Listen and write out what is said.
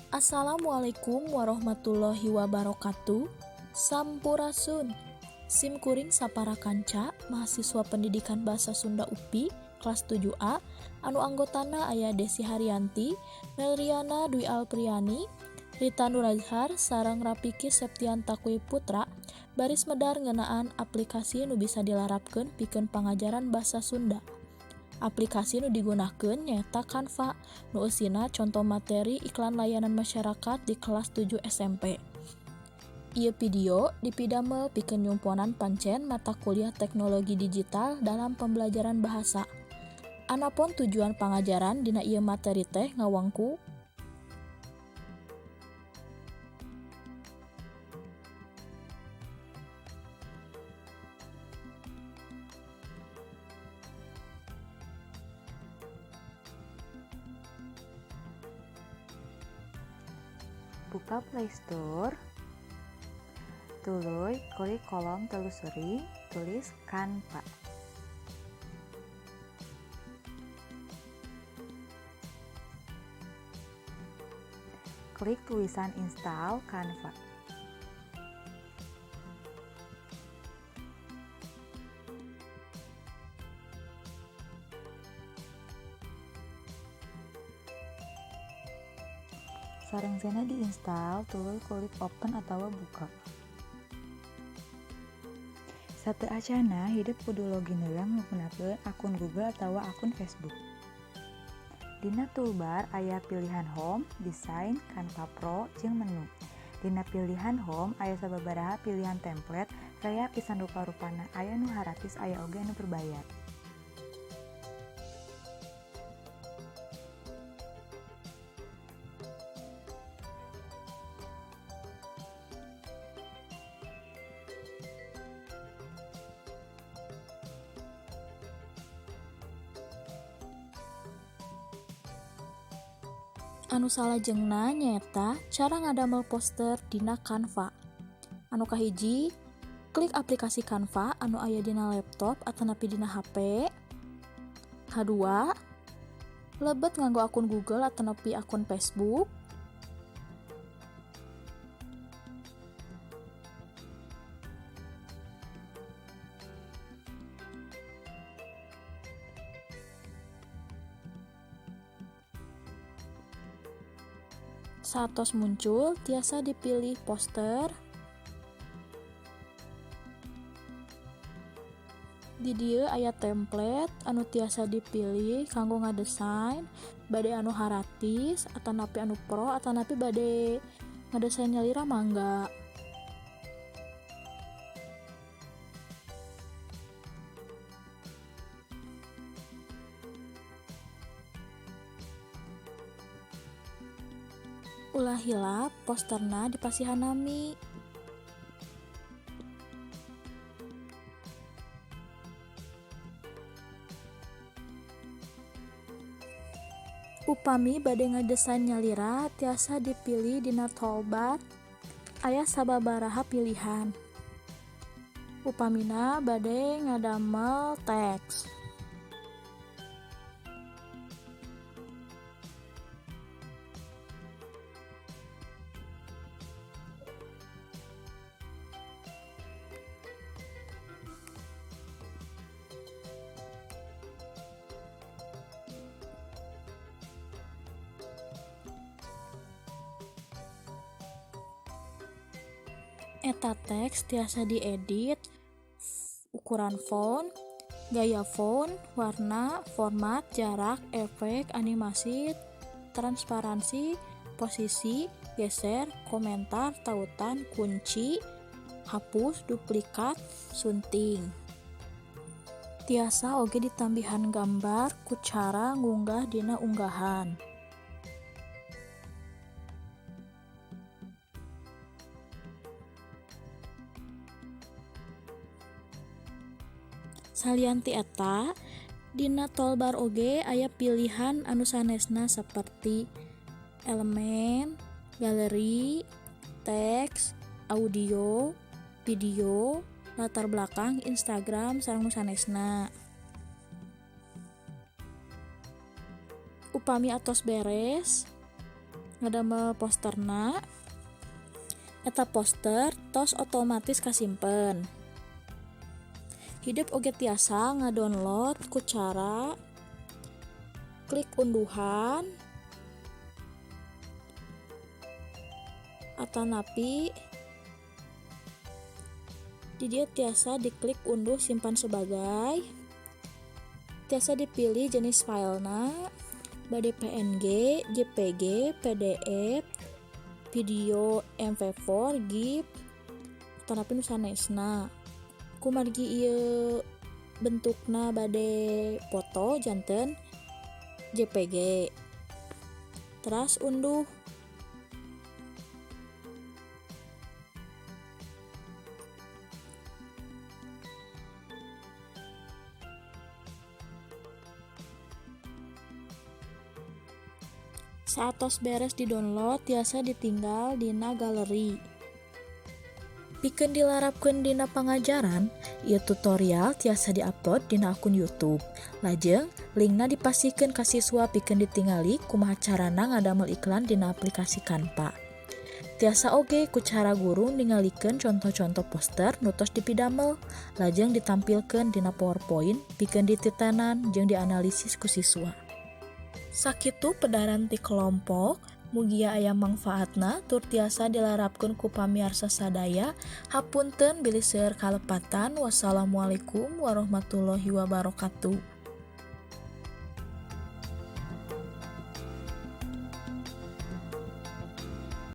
Assalamualaikum warahmatullahi wabarakatuh. Sampurasun. Sim kuring sapara kanca mahasiswa Pendidikan Bahasa Sunda UPI kelas 7A anu anggotana aya Desi Haryanti, Melriana Dwi Alpriani, Rita Nurazhar sareng Rapiki Septian Takwi Putra baris medar ngeunaan aplikasi nu bisa dilarapkeun pikeun pangajaran basa Sunda. Aplikasi nu digunakeun nyaeta Canva nu eusina conto materi iklan layanan masyarakat di kelas 7 SMP. Ieu video dipidamel pikeun nyumponan pancen mata kuliah teknologi digital dalam pembelajaran bahasa. Anapun tujuan pangajaran dina ieu materi teh ngawangku Buka Play Store, tuluy klik kolom telusuri, tulis Canva. Klik tulisan install Canva. Sarengsena diinstal, tuluy klik open atawa buka. Sateuacanna hidep kudu login heula menggunakeun akun Google atawa akun Facebook. Dina toolbar aya pilihan Home, Desain, Canva Pro, jeung Menu. Dina pilihan Home aya sababaraha pilihan template, rea pisan rupa-rupana, aya nu haratis aya oge anu berbayar. Anu salajengna nyaeta cara ngadamel poster dina Canva. Anu kahiji, klik aplikasi Canva anu aya dina laptop atanapi dina HP. Kadua, lebet nganggo akun Google atanapi akun Facebook. Saatos muncul, tiasa dipilih poster. Di dieu aya template anu tiasa dipilih kanggo ngadesain, bade anu haratis atanapi anu pro atanapi bade ngadesain nyalira mangga. Ulah hilap posterna dipasihan nami. Upami bade ngadesain nyalira tiasa dipilih dina toolbar aya sababaraha pilihan. Upamina bade ngadamel teks. Eta teks tiasa diedit ukuran font, gaya font, warna, format, jarak, efek, animasi, transparansi, posisi, geser, komentar, tautan, kunci, hapus, duplikat, sunting. Tiasa oge ditambihan gambar ku cara ngunggah dina unggahan. Salian ti eta, dina toolbar oge aya pilihan anu sanesna seperti elemen, galeri, teks, audio, video, latar belakang, Instagram, sareng nu sanesna. Upami atos beres, Ngadamel posterna, eta poster tos otomatis kasimpen. Hidep oge tiasa ngadownload ku cara klik unduhan atanapi di dieu tiasa diklik unduh simpan sebagai, tiasa dipilih jenis filena bade PNG, JPG, PDF, video MP4, GIF, atanapi nu sanesna. Kumargi ieu bentukna bade foto janten JPG. Teras unduh. Saatos beres di-download tiasa ditinggal dina galeri. Pikeun dilarapkeun dina pangajaran, ieu tutorial tiasa diupload dina akun YouTube. Lajeng, linkna dipasihkeun ka siswa pikeun ditingali kumaha carana ngadamel iklan dina aplikasi Canva. Tiasa oge ku cara guru ningalikeun conto-conto poster nu tos dipidamel, lajeng ditampilkeun dina PowerPoint pikeun dititenan jeung dianalisis ku siswa. Sakitu pedaran ti kelompok, mugia aya mangfaatna tur tiasa dilarapkeun ku pamiarsa sadaya. Hapunten bilih seueur kalepatan. Wassalamualaikum warahmatullahi wabarakatuh.